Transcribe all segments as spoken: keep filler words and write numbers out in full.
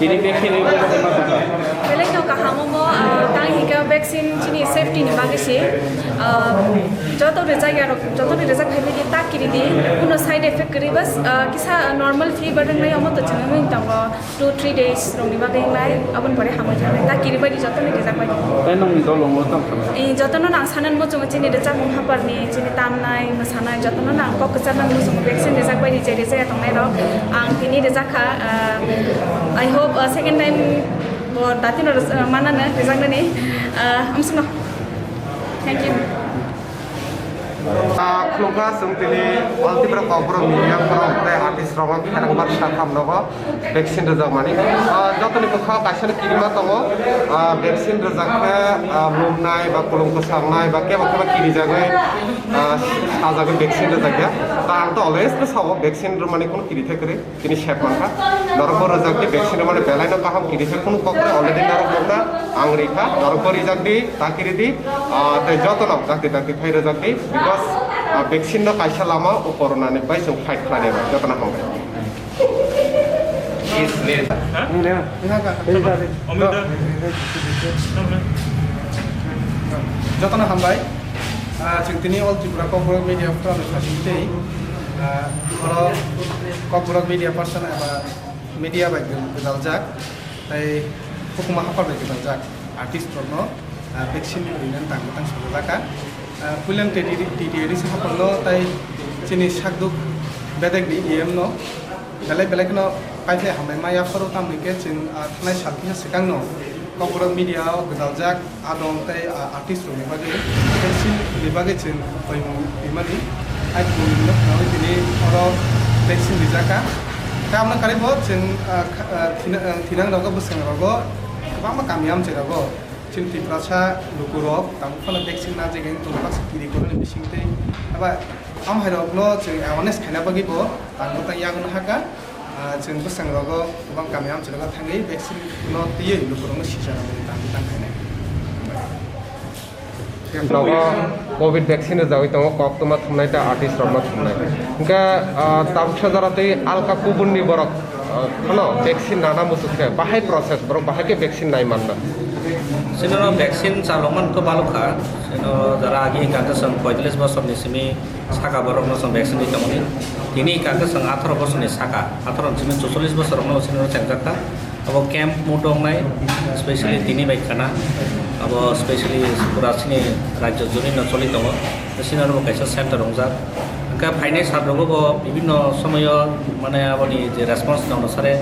Ini vaccine ini bukan apa? Belai no kaham omo, ah, tang hika vaccine chini safety ni bagwi se, ah, joto rijak ya rok, joto ni rijak hai lagi ta kiri di, kuno side effect kiri bas, ah, kisa normal fever wngnai omo to chini wng tongo two three days rok ni bagwi wngnai, aboni pore hamwi thangnai, ta kiri bai di joto ni rijak bai di. Tei nongni dol omo tang kha? Eh, jotono nang sanan muchungo chini rijak mung hapar ni chini tamnai, mwsanai, jotono nang kok kwchar nang muchungo vaccine rijak bai di je rijak ya tongnai rok. Ang tini rijak kha, ah, I hope, ah, second time bo datino ris-, ah, manana rijaknani, ah, amsino. Thank you. Ah, khulumkha, chwng tini All Tripura Kokborok media forum tei artist rokno kherang bar sakham nogo vaccine rwjakmani. Ah, jotoni bwkhao kaisano kirima tongo, ah, vaccine rwjak khe, ah, lumnai ba kulum kwsangnai ba kebo kebo kirijagwi, ah, sajagwi vaccine rwjakya. Ta ang to always no sao vaccine rwmani kuno kirithai kwrwi. Tini sep mankha, norokbo rwjakdi vaccine rwmani belaino kaham kiri khe kunu kok kwrwi already norok nukna ang rikha, norokbo rijakdi, ta kiridi, ah, tei jotono dakti dakti phai rwjakdi, because, ah, vaccine no kaisa lama o corona ni bai chwng fight khlainai bai, jotono hambai. Jotono hambai. Ah, chwng tini All Tripura Kokborok Media Forum ni phaising tei, ah, oro Kokborok media person eba media bai gwdaljak, tei hukuma hapar bai gwdaljak artist rokno, ah, vaccine rinani tang tang sajak kha. Ah, puilan T T D C hapar no tei chini sakduk bedek ni E M no belai belai kheno paithai hambai ma yapharo, tamni khe chwng, ah, thanai sal kisa swkang no Kokborok media o gwdaljak adong tei, ah, artist rokni bagwi vaccine ni bagwi chwng poimung rimani. Ai poimung no khwnwi tini oro vaccine rijak kha. Tei aboni karwi bo chwng, ah, kha-, ah, thina-, ah, thinang rogo bwswng rogo kwbangma kami amchai rogo chwng Tiprasa luku rok tamo phano vaccine na jagani tongo baksa kiri koroni bising tei aba am hai rokno chwng awareness khaina bagwi bo tang tang yago no hakha. Ah, chwng bwswng rogo kwbang kami amchai rogo thangwi vaccine no twiwi lukurokno sija rwmani tang tang khainai. Nogo covid vaccine rwjagwi tongo, koktwma thumnai tei artist rokno thumnai. Hwnkhe, ah, tabuksa jora tei alka kubunni borok, ah, phano vaccine nana muchuk khe bahai process, borok bahai khe vaccine nai manna. Chini no vaccine chalokmani to balok kha. Chini no jara agi hwnkha khe chwng poitallis bosorni simi saka borokno chwng vaccine rwi tongmani. Tini hwnkha khe chwng atharo bosorni saka, atharo ni simi chuchollis bosorrokno chini no chengjak kha. Abo camp mode wngnai, specially tini bai khana. Abo specially pura chini rajyo joni no choli tongo. Chini oro bo kaisa center wngjak. Hwnkhe phainai sir rogo bo bibhinno somoyo mane aboni je response no onusare,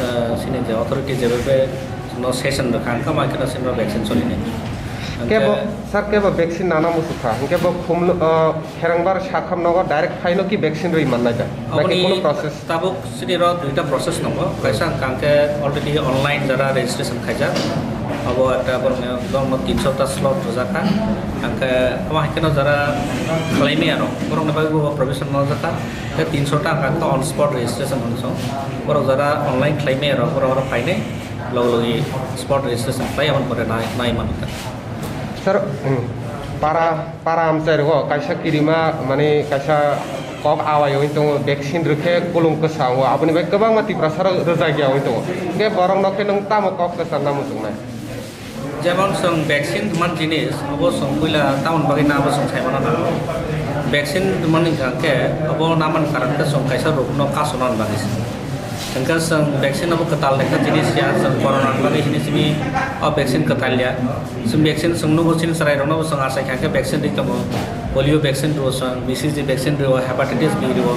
eh, chini je authority je bebe no session rwkha, hwnkhe ma kheno chini no vaccine cholinai. Hwnkhe Kebo, sir, kebo vaccine nana muchuk kha. Hwnkhe bo khumlo, ah, Kherangbar sakham nogo direct phaino ki vaccine rwi mannai da? Naki Aboni kuno process? Tabuk chini ro duita process tongo. Kaisa hwnkha khe already online jara registration khaijak. Abo ekta borokni, borokno tinso ta slot rwjak kha. Hwnkhe abo hai kheno jara khlai maya rok, borokni bagwi bo provision manjak kha. Khe tinso ta hwnkha khe on spot registration hwnwi song. Borok jara online khlai maya rok, borok oro phainai logi logi spot registration khlai, aboni pore nai, nai mano kha. Sir, hmm, para, para amchai rogo kaisa kirima, mane kaisa kok awai oi tongo, vaccine rwkhe kulung kwsa o, aboni bai kwbangma Tiprasa rok rwjak ya oi tongo. Hwnkhe borok no khe nwng tamo kok kwcharna muchungnai? Jemon chwng vaccine hwnma jinis, abo chwng puila tamoni bagwi na abo chwng sai mano na. Vaccine hwnmani hwnkha khe abo namani karon khe chwng kaisa rokno kasonani bagwi se. Hwnkhe chwng vaccine abo kwtal lekha jinis ya, chwng corona ni bagwi hini simi o vaccine kwtal ya. Chwng vaccine chwng nugo chini chwrai rokno bo chwng achai kha khe vaccine rwi tongo. Polio vaccine rwo chwng, B C G vaccine rwo, hepatitis B rwo.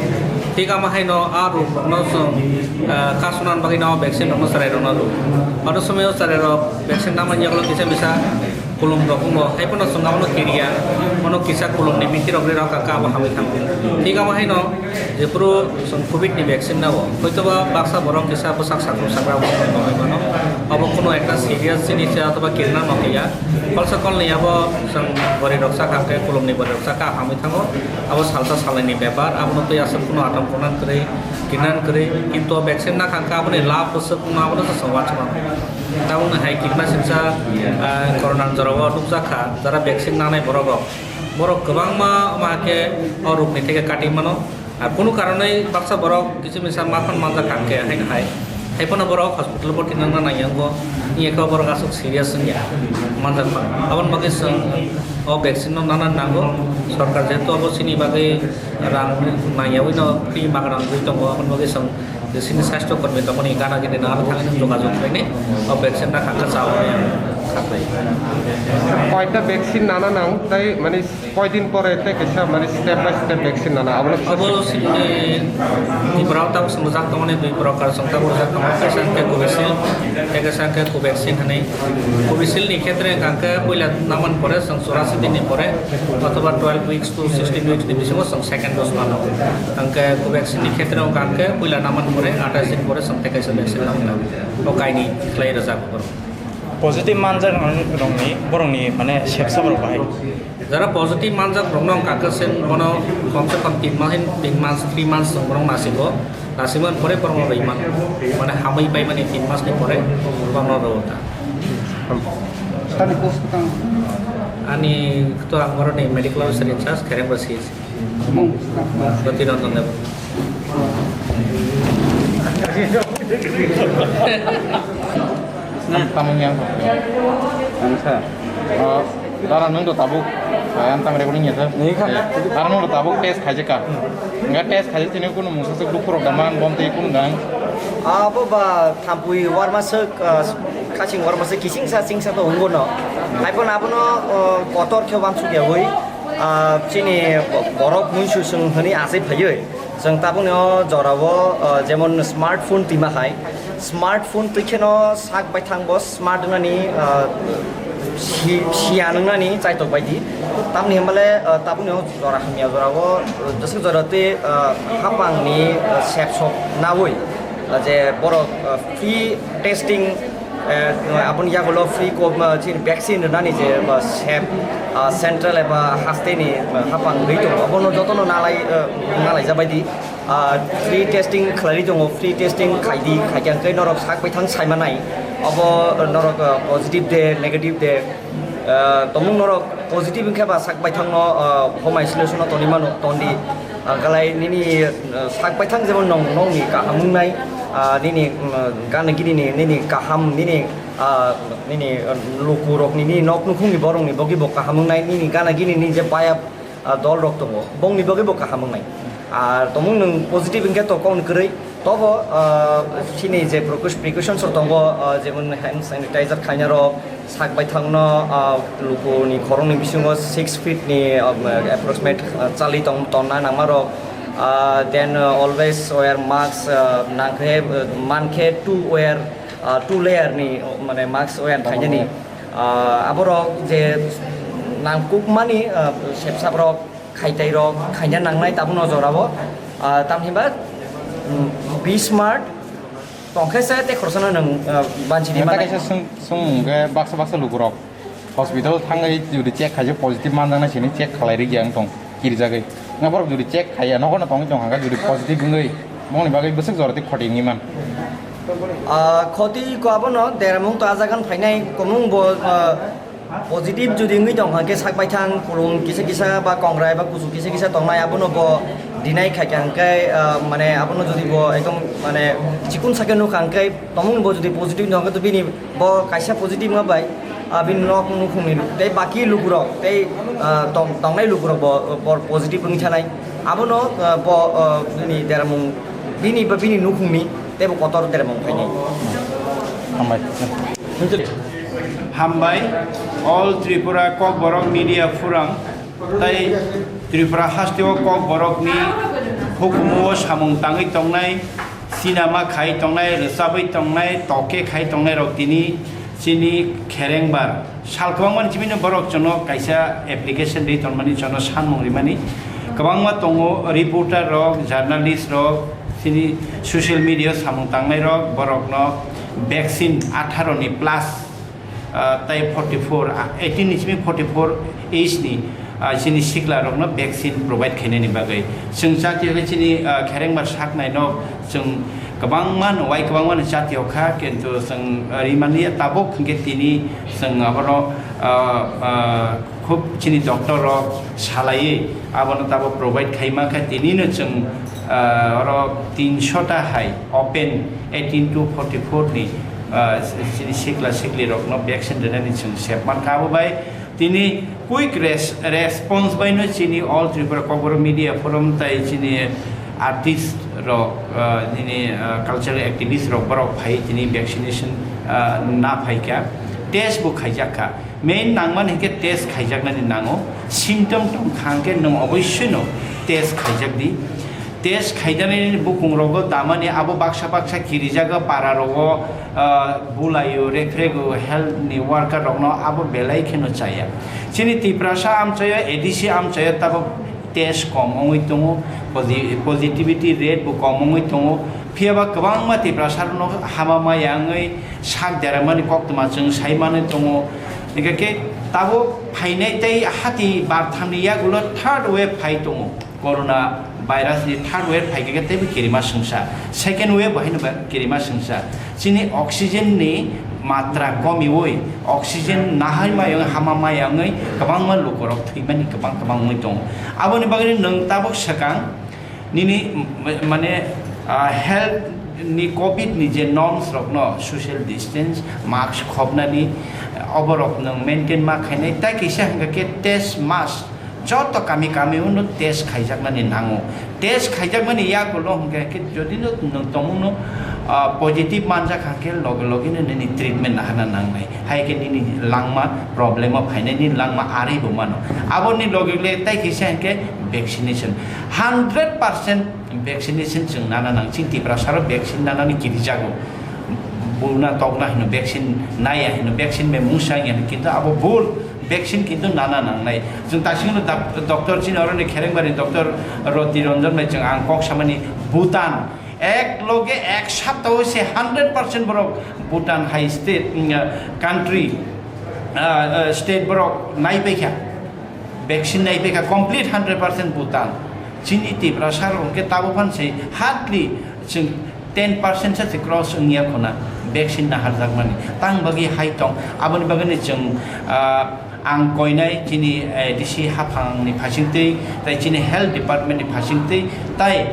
Thik amo haino a rok rokno chwng, ah, kasonani bagwi no vaccine rokno chwrai rokno rwo. Oro somoi o chwrai rok vaccine namani yagulo kisa misa kulum rok wngo, hai phano chwng abono kiriya, bono kisa kulumni biti rok ri rok kha, abo hamwi thango. Thik amo haino jephuru chwng covid ni vaccine nao, hoitoba baksa borok kisa bwsak sakru sakra bo tongwi mano, abo kuno ekta serious jinis ya, otoba kirna nokliya. Kolsa kolni abo chwng bwrwi rok chakha khe, kulumni bwrwi rok chakha hamwi thango, abo salsa salnwini bepar, abono twi aswk kuno atom kunan kwrwi, kinan kwrwi, kintu vaccine nakha khe aboni lab bwswk wngma abono se chwng uansukmano. Tabukni hai kirima singsa, ah, corona ni jorao nukjak kha, jara vaccine nanai borok rok, borok kwbangma ma khe o rokni theke kati mano. Ar kunu karonwi baksa borok kisu misa ma phan manjak kha khe haino hai. Haiphano borok hospital o bwrwi nangna nangya wngo, wngya khe borok aswk serious wngya manjak ba. Aboni bagwi chwng o vaccine no nana nango, sorkar jehetu abo chini bagwi rang nangyawi no free magna wngwi tongo, aboni bagwi chwng chini sastho kormi tongmani gana gini nangna thangwi jogajog khlainai, o vaccine na kha khe cha wngnai ang khaklai. Koita vaccine nana nang tai mani Koidin pore tei kaisa mani step by step vaccine nana, abono kisa Abo sini Tripura o tabuk swngjak tongmani dui prokar chwng tabuk rwjak tongo, kaisa hwnkhe Covishield tei kaisa hwnkhe Covaxin hinwi. Covishield ni khetre hwnkha hwnkhe puila namani pore chwng churasi din ni pore othoba twelve weeks to sixteen weeks ni bisingo chwng second dose mano. Hwnkhe Covaxin ni khetre hwnkha hwnkhe puila namani pore atais din pore chwng tei kaisa vaccine nangkha. O kainwi khlai rwjak borok. Positive manjak rokni borokni mane sepsa borok bahai. Jara positive manjak rokno wngkha khe sen bono komse kom tin mas, tin mas, three months chwng borok nasingo. Nasimani pore borokno rwi man, mane hamwi paimani tin masni pore borokno rwo ta. Sani post kwtang? Ani to ang borokni medical officer in charge Khereng Basi. Mung. Jyoti Ranjan Deb. Tam-, tamung yang. Ang sa. Oh, dara nung do tabuk. Ang tam recording ya, sir. Ni kha. Dara nung do tabuk test khaijak ka. Enggak test khaijak sini kuno mungsa suk duk purok daman bom tei kun gang. Abo ba thampui warma suk, ah, kasing warma suk kising sa sing sa to unggo no. Hai pon abono, oh, kotor khe wansuk ya hui. Ah, chini borok muisu sung hwnwi achai phaiwi. Chwng tabukni o jorao, ah, jemon smartphone twima hai. Smartphone twi kheno sak baithang bo smart wngnani, ah, si-, siyan wngnani chaitok baidi. Tamni hwnbale, ah, tabukni o jora hamya jorao, ah, jesa jora twi, ah, hapangni, ah, sepsok naui, ah, je borok, ah, free testing Eh, aboni yagulo free ko, ah, chini vaccine rwnani je, ah, sep, ah, central eba hasteni, ah, hapang wngwi tongo. Abono jotono nalai, ah, nalaijak bai di. Ah, free testing khlaiwi tongo, free testing khaidi, khaikhe hwnkhe norok sak baithang saimanai. Obo norok, ah, positive de, negative de, ah, tomung norok positive wngkhe ba sak baithangno, ah, home isolation o tonwi mano, tondi. Ah, galai nini, ah, sak baithang jemon nong, nongni kaham wngnai, ah, nini, mm, gana gini ni, nini kaham, nini, ah, nini, ah, luku rok nini nok nukhung ni borok ni bogi bo kaham wngnai, nini gana gini ni je paya, ah, dol rok tongo, bongni bogi bo kaham wngnai. Ar tomung nwng positive wngkhe to kok ni kwrwi, tobo, ah, chini je precau-, precautions rok tongo, ah, jemon hand sanitizer khaina rok, sak baithangno, ah, lukuni khoroknwi bisingo six feet ni, ah, approximate, ah, chali tong-, tonna nangmarok. Ah, then, ah, always wear mask, ah, nangkhe, ah, mankhe two wear, ah, two layer ni, oh, mane mask wear khainani. Ah, aborok je nangkukmani, ah, sepsabrok khaitairok khaina nangnai tabukno jorao. Ah, tamhinba, mm, be smart, tongkhe se tei khoroksa no nwng, ah, banchini Neta manai. Kaisa swng, swng hwnkhe baksa baksa lukurok hospital thangwi jodi check khaijak positive manjaknai sini check khalai rikya wng tong kirijagwi. Nga borok jodi check khaiya nokhorno tongwi tong hwnkha jodi positive wngwi bongni bagwi bwswk jora tei khoti wngwi man. Ah, khoti ko abono deramung to ajagan phainai komung bo, ah, positive jodi wngwi tong hwnkhe sak baithang kulung kisa kisa ba kongrai ba kuchuk kisa kisa tongnai abono bo deny khaikha hwnkhe, ah, mane abono jodi bo ekdom mane chikun sakhe nukha hwnkhe tomung bo jodi positive wngkha to bini bo kaisa positive wngma bai, ah, bini nok nukhungni tei baki lukurok tei, ah, tong-, tongnai lukurok bo, bo positive wngwi thanai. Abono, ah, bo, ah, bini deramung bini ba bini nukhungni tei bo kotor deramung phainai. Hambai. Hambai, All Tripura Kokborok Media Forum, tai Tripura hasteo Kokborokni hukumu o samung tangwi tongnai, sinama khai tongnai, rwchabwi tongnai, toke khai tongnai rok tini chini Kherengbar sal kwbangma ni chimino borok chwngno kaisa application ri tongmani chwngno sanmung rimani kwbangma tongo, reporter rok, journalist rok, chini social media o samung tangnai rok borokno vaccine atharo ni plus, ah, tai forty four, ah, eighteen ni simi forty four age ni, ah, chini sikla rokno vaccine provide khainani bagwi. Chwng chati hwnkhe chini, ah, Kherengbar saknai no chwng kwbangma no wai kwbangma no chati o kha, kintu chwng, ah, rimani tabuk hwnkhe tini chwng abono, ah, ah, khub chini doctor rok salaiwi abono tabuk provide khaima khe tini no chwng Ah, oro tinsho ta hai open eighteen to forty-four ni, ah, chini sikla sikli rokno vaccine rwnani chwng sep mankha. Abo bai tini quick res-, response bai no chini All Tripura Kokborok Media Forum tai chini artist rok, ah, nini, ah, cultural activist rok borok phai tini vaccination, ah, na phaikha, test bo khaijakha. Main nangmani hinkhe test khaijaknani nango. Symptom tongkha hinkhe nwng oboisoi no test khaijak di. Test khaijaknani bukung rogo damani abo baksa baksa kirijago para rogo, ah, bulaio, reprego, health ni worker rokno abo belai kheno chaya. Chini Tiprasa amchaio, A D C amchaio tabok test kom wngwi tongo, posi-, positivity rate bo kom wngwi tongo. Phiyaba kwbangma Tiprasa rokno hama maya wngwi sak deramani koktwma chwng sai manwi tongo. Hingkha khe tabuk phainai tei hati barthamni yagulo third wave phai tongo. Corona virus ni third wave phai khe teibo kirima swngsa. Second wave bo haino ba kirima swngsa. Chini oxygen ni matra komiui, oxygen nahai maya wngwi, hama maya wngwi kwbangma lukorok thwimani kwbang kwbang wngwi tongo. Aboni bagwi nwng tabuk swkang nini, m-, mane, ah, health ni covid ni je norms rokno, social distance, mask khopnani, oborok nwng maintain ma khainai, tai kisa hingkha khe test must. Joto kami kami uno test khaijaknani nango. Test khaijakmani yagulo hingkha khe jodi no nwng tongmungno, ah, positive manjak hingkhe loge loge no nini treatment nahana nangnai. Hai khe nini langma problem o phainai, nini langma ari bo mano. Aboni loge loge tai kisa hingkhe vaccination. Hundred percent vaccination chwng nana nang. Chini Tiprasa rok vaccine nanani kirijago. Buna tokna hino vaccine naya hino, vaccine bai mungsa wngya hino, kintu abo bul. Vaccine kintu nana nangnai. Chwng tasingno doc-, doctor chini oroni Kherengbari doctor Roti Ranjan bai chwng ang kok samani Bhutan ek loge ek saptao se hundred percent borok Bhutan hai state, mm, country, ah, ah, state borok naipaikha, vaccine naipaikha complete hundred percent Bhutan. Chini Tiprasa rok hwnkhe tabuk phan se hardly chwng ten percent sa se cross wngya khuna vaccine naharjakmani. Tang bagwi hai tong, aboni bagwino chwng, ah, ang koinai chini, eh, D C haphangni phasingtwi, tai chini health department ni phasingtwi, tai,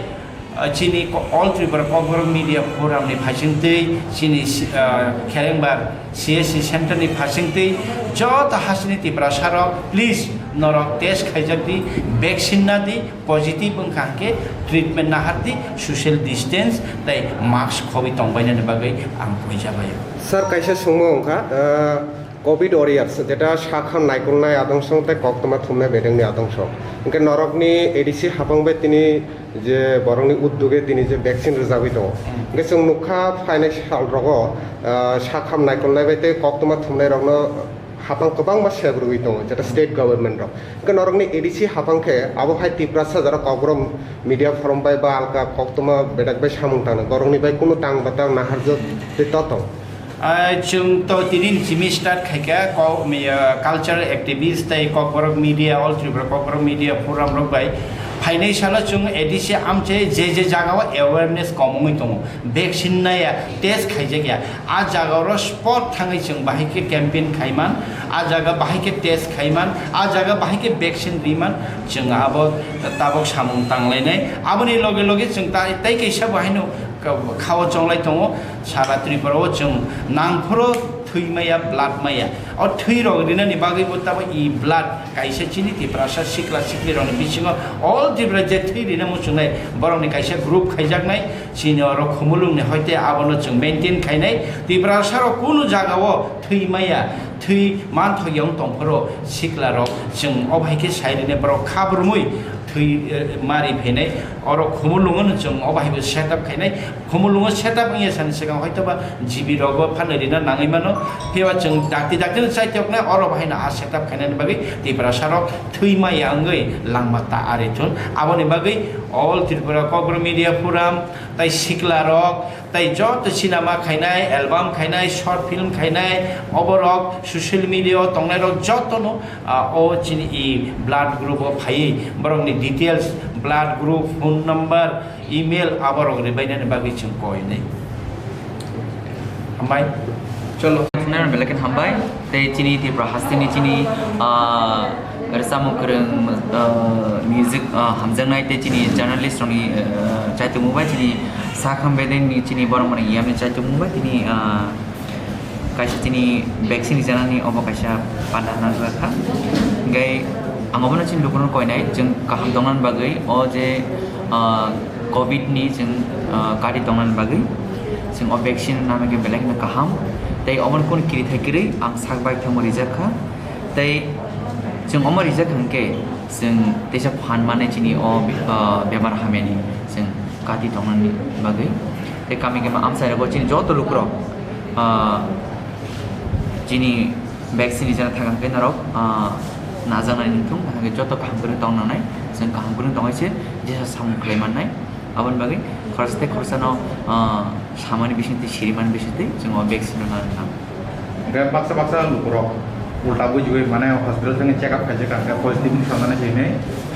ah, chini ko-, All Tripura Kokborok Media Forum ni phasingtwi, chini si-, ah, Kherengbar C S C center ni phasingtwi, joto hasini Tiprasa rok, please, norok test khaijak di, vaccine na di, positive wngkha hwnkhe treatment nahar di, social distance tei mask khobwi tongbainani bagwi ang puijabaio. Sir, kaisa swngmung wngkha, ah, covid warriors, jeta sakham naikolnai adongso tei koktwma thumnai bedengni adongso. Hwnkhe norokni A D C haphang bai tini je borokni uddoge tini je vaccine rwjagwi tongo. Hmm. Hwnkhe chwng nukha phainai sal rogo, ah, sakham naikolnai bai tei koktwma thumnai rokno haphang kwbangma sep rwgwi tongo, jeta state government rok. Hwnkhe norokni A D C haphang khe abo hai Tiprasa jora Kokborok Media Forum bai ba alka koktwma bedak bai samung tangnai, borokni bai kunu tang batang naharjak tei totong. Ah, chwng to tini ni simi start khaikha, ko-, mi, ah, cultural activist tei Kokborok Media, All Tripura Kokborok Media Forum rok bai phainai salo chwng A D C amchai je je jagao awareness kom wngwi tongo, vaccine naya, test khaijakya. A jaga oro spot thangwi chwng bahai khe campaign khaiman, a jaga bahai khe test khaiman, a jaga bahai khe vaccine riman, chwng abo tabok samung tanglainai. Aboni loge loge chwng tai, tai kaisa bo haino ka-, khao chonglai tongo, sara Tripura o chwng nangphuru thwi maya, blood maya. O thwi rok rinani bagwi bo tabo e blood kaisa chini Tiprasa sikla sikli rokni bisingo all Tripura je thwi rina muchungnai borokni kaisa group khaijaknai. Chini oro khumulwngni hoite abono chwng maintain khainai. Tiprasa rok kunu jagao thwi maya, thwi manthokya wng tongphuru sikla rok chwng o bai khe sai rwni borok kha brumui thwi, eh, mari phainai. Oro khumulwngo no chwng o bai bo set up khainai. Khumulwngo set up wngya sani swkang hoitoba G B rogo phano rina nangwi mano. Phiya chwng dakti dakti no chaitoknai oro bai no a set up khainani bagwi Tiprasa rok thwi maya wngwi langma ta ari thun. Aboni bagwi All Tripura Kokborok Media Forum tai sikla rok, tai joto cinema khainai, album khainai, short film khainai, oborok social media o tongnai rok jotono, ah, o chini e blood group o phaiwi borokni details, blood group, phone number, email aborok ribainani bagwi chwng koinai. Hambai. Cholo. Belai khe hambai. Tei chini Tripura hasteni chini, ah, Rwchapmung kwrwng, ah, music, ah, hamjaknai tei chini journalist rokni, ah, chaitokmung bai chini sak ham bedeng ni chini borok mani yamni chaitokmung bai tini, ah, kaisa chini vaccine rijana ni obo kaisa panda nangjak kha. Hingke ang obono chini lukurok koinai chwng kaham tongna bagwi o je, ah, covid ni chwng, ah, kati tongna bagwi chwng o vaccine nana khe belai kheno kaham tei obono kunu kiri thai kwrwi ang sak bai thangma rijak kha. Tei chwng omo rijak hwnkhe chwng teisa phan mane chini o, ah, bemar hamyani chwng kati tongnani bagwi. Tei kami khe amchai rogo chini joto lukurok, ah, chini vaccine rijana thang hwnkhe norok, ah, najaknai nungthung, hwnkhe joto kaham kwrwng tong nangnai, chwng kaham kwrwng tongwi se jesa samung khlai mannai. Aboni bagwi khoroksa tei khoroksano, ah, samani bisingtwi, sirimani bisingtwi chwng o vaccine rwna nang. Hingke baksa baksa lukurok ulta bujiwi mane hospital thangwi check up khaijak kha, hingke positive wngwi sanani simi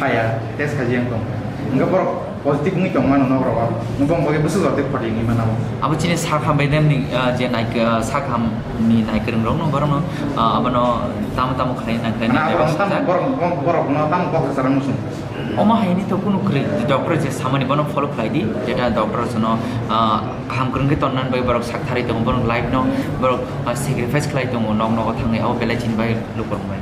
phaiya, test khaijak wng tong. Hingke borok positive wngwi tongmano nok rogo, nokong bagwi bwswk jora tei khoti wngwi mano. Abo chini sak ham bedem ni, ah, je naik, ah, sak ham ni naikwrwng rok no borok no, ah, abono tamo tamo khlai nang khlai Mane nang aborok khlai tamo, borok, borok, borok no tamo kok kwcharo muchung. Omo haini to kunu kwrwi, doctor je samani bono follow khlai di, jeta doctor sono, ah, kaham kwrwng khe tonna bagwi borok sak tharwi tongo, borok life no borok, ah, sacrifice khlai tongo, nok nogo thangwi abo belai chini bagwi lukurok bai.